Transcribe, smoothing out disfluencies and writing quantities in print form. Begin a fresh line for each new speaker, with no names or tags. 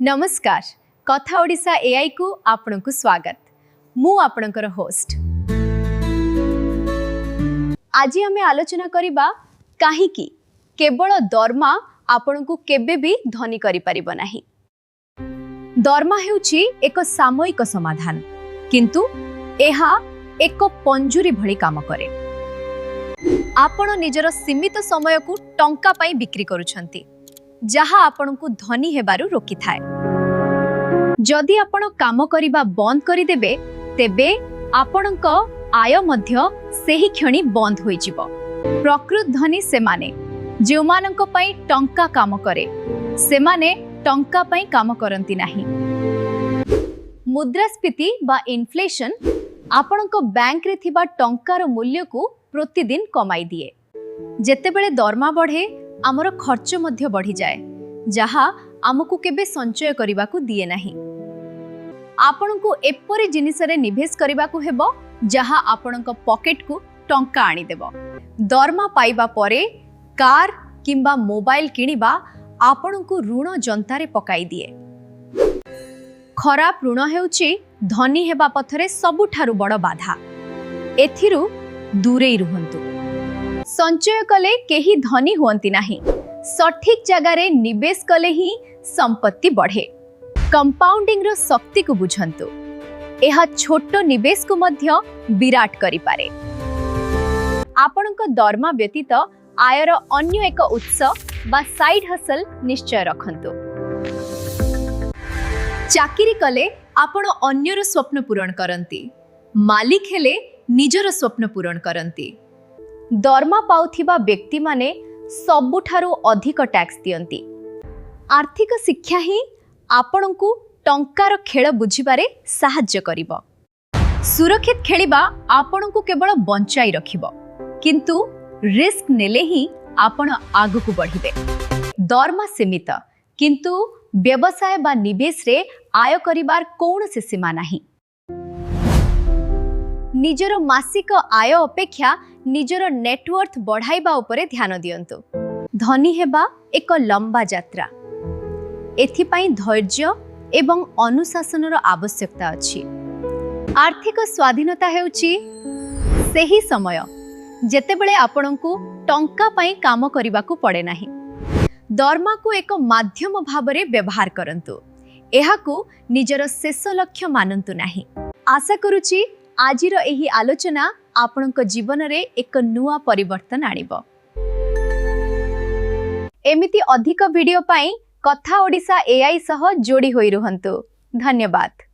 ନମସ୍କାର, କଥା ଓଡ଼ିଶା ଏଆଇକୁ ଆପଣଙ୍କୁ ସ୍ୱାଗତ। ମୁଁ ଆପଣଙ୍କର ହୋଷ୍ଟ। ଆଜି ଆମେ ଆଲୋଚନା କରିବା କାହିଁକି କେବଳ ଦରମା ଆପଣଙ୍କୁ କେବେ ବି ଧନୀ କରିପାରିବ ନାହିଁ। ଦରମା ହେଉଛି ଏକ ସାମୟିକ ସମାଧାନ, କିନ୍ତୁ ଏହା ଏକ ପଞ୍ଜୁରୀ ଭଳି କାମ କରେ। ଆପଣ ନିଜର ସୀମିତ ସମୟକୁ ଟଙ୍କା ପାଇଁ ବିକ୍ରି କରୁଛନ୍ତି, ଯାହା ଆପଣଙ୍କୁ ଧନୀ ହେବାରୁ ରୋକିଥାଏ। ଯଦି ଆପଣ କାମ କରିବା ବନ୍ଦ କରିଦେବେ, ତେବେ ଆପଣଙ୍କ ଆୟ ମଧ୍ୟ ସେହି କ୍ଷଣି ବନ୍ଦ ହୋଇଯିବ। ପ୍ରକୃତ ଧନୀ ସେମାନେ ଯେଉଁମାନଙ୍କ ପାଇଁ ଟଙ୍କା କାମ କରେ। ସେମାନେ ଟଙ୍କା ପାଇଁ କାମ କରନ୍ତି ନାହିଁ। ମୁଦ୍ରାସ୍ଫୀତି ବା ଇନଫ୍ଲେସନ ଆପଣଙ୍କ ବ୍ୟାଙ୍କରେ ଥିବା ଟଙ୍କାର ମୂଲ୍ୟକୁ ପ୍ରତିଦିନ କମାଇ ଦିଏ। ଯେତେବେଳେ ଦରମା ବଢ଼େ, ଆମର ଖର୍ଚ୍ଚ ମଧ୍ୟ ବଢ଼ିଯାଏ, ଯାହା ଆମକୁ କେବେ ସଞ୍ଚୟ କରିବାକୁ ଦିଏ ନାହିଁ। ଆପଣଙ୍କୁ ଏପରି ଜିନିଷରେ ନିବେଶ କରିବାକୁ ହେବ ଯାହା ଆପଣଙ୍କ ପକେଟକୁ ଟଙ୍କା ଆଣିଦେବ। ଦରମା ପାଇବା ପରେ କାର୍ କିମ୍ବା ମୋବାଇଲ କିଣିବା ଆପଣଙ୍କୁ ଋଣ ଯନ୍ତାରେ ପକାଇ ଦିଏ। ଖରାପ ଋଣ ହେଉଛି ଧନୀ ହେବା ପଥରେ ସବୁଠାରୁ ବଡ଼ ବାଧା। ଏଥିରୁ ଦୂରେଇ ରୁହନ୍ତୁ। ସଞ୍ଚୟ କଲେ କେହି ଧନୀ ହୁଅନ୍ତି ନାହିଁ। ସଠିକ୍ ଜାଗାରେ ନିବେଶ କଲେ ହିଁ ସମ୍ପତ୍ତି ବଢ଼େ। କମ୍ପାଉଣ୍ଡିଂର ଶକ୍ତିକୁ ବୁଝନ୍ତୁ। ଏହା ଛୋଟ ନିବେଶକୁ ମଧ୍ୟ ବିରାଟ କରିପାରେ। ଆପଣଙ୍କ ଦରମା ବ୍ୟତୀତ ଆୟର ଅନ୍ୟ ଏକ ଉତ୍ସ ବା ସାଇଡ୍ ହସଲ ନିଶ୍ଚୟ ରଖନ୍ତୁ। ଚାକିରି କଲେ ଆପଣ ଅନ୍ୟର ସ୍ୱପ୍ନ ପୂରଣ କରନ୍ତି, ମାଲିକ ହେଲେ ନିଜର ସ୍ୱପ୍ନ ପୂରଣ କରନ୍ତି। ଦରମା ପାଉଥିବା ବ୍ୟକ୍ତିମାନେ ସବୁଠାରୁ ଅଧିକ ଟ୍ୟାକ୍ସ ଦିଅନ୍ତି। ଆର୍ଥିକ ଶିକ୍ଷା ହିଁ ଆପଣଙ୍କୁ ଟଙ୍କାର ଖେଳ ବୁଝିବାରେ ସାହାଯ୍ୟ କରିବ। ସୁରକ୍ଷିତ ଖେଳିବା ଆପଣଙ୍କୁ କେବଳ ବଞ୍ଚାଇ ରଖିବ, କିନ୍ତୁ ରିସ୍କ ନେଲେ ହିଁ ଆପଣ ଆଗକୁ ବଢ଼ିବେ। ଦରମା ସୀମିତ, କିନ୍ତୁ ବ୍ୟବସାୟ ବା ନିବେଶରେ ଆୟ କରିବାର କୌଣସି ସୀମା ନାହିଁ। ନିଜର ମାସିକ ଆୟ ଅପେକ୍ଷା ନିଜର ନେଟୱର୍ଥ ବଢ଼ାଇବା ଉପରେ ଧ୍ୟାନ ଦିଅନ୍ତୁ। ଧନୀ ହେବା ଏକ ଲମ୍ବା ଯାତ୍ରା। ଏଥିପାଇଁ ଧୈର୍ଯ୍ୟ ଏବଂ ଅନୁଶାସନର ଆବଶ୍ୟକତା ଅଛି। ଆର୍ଥିକ ସ୍ୱାଧୀନତା ହେଉଛି ସେହି ସମୟ ଯେତେବେଳେ ଆପଣଙ୍କୁ ଟଙ୍କା ପାଇଁ କାମ କରିବାକୁ ପଡ଼େ ନାହିଁ। ଦରମାକୁ ଏକ ମାଧ୍ୟମ ଭାବରେ ବ୍ୟବହାର କରନ୍ତୁ, ଏହାକୁ ନିଜର ଶେଷ ଲକ୍ଷ୍ୟ ମାନନ୍ତୁ ନାହିଁ। ଆଶା କରୁଛି ଆଜିର ଏହି ଆଲୋଚନା ଆପଣଙ୍କ ଜୀବନରେ ଏକ ନୂଆ ପରିବର୍ତ୍ତନ ଆଣିବ। ଏମିତି ଅଧିକ ଭିଡ଼ିଓ ପାଇଁ କଥା ଓଡ଼ିଶା ଏଆଇ ସହ ଯୋଡ଼ି ହୋଇ ରୁହନ୍ତୁ। ଧନ୍ୟବାଦ।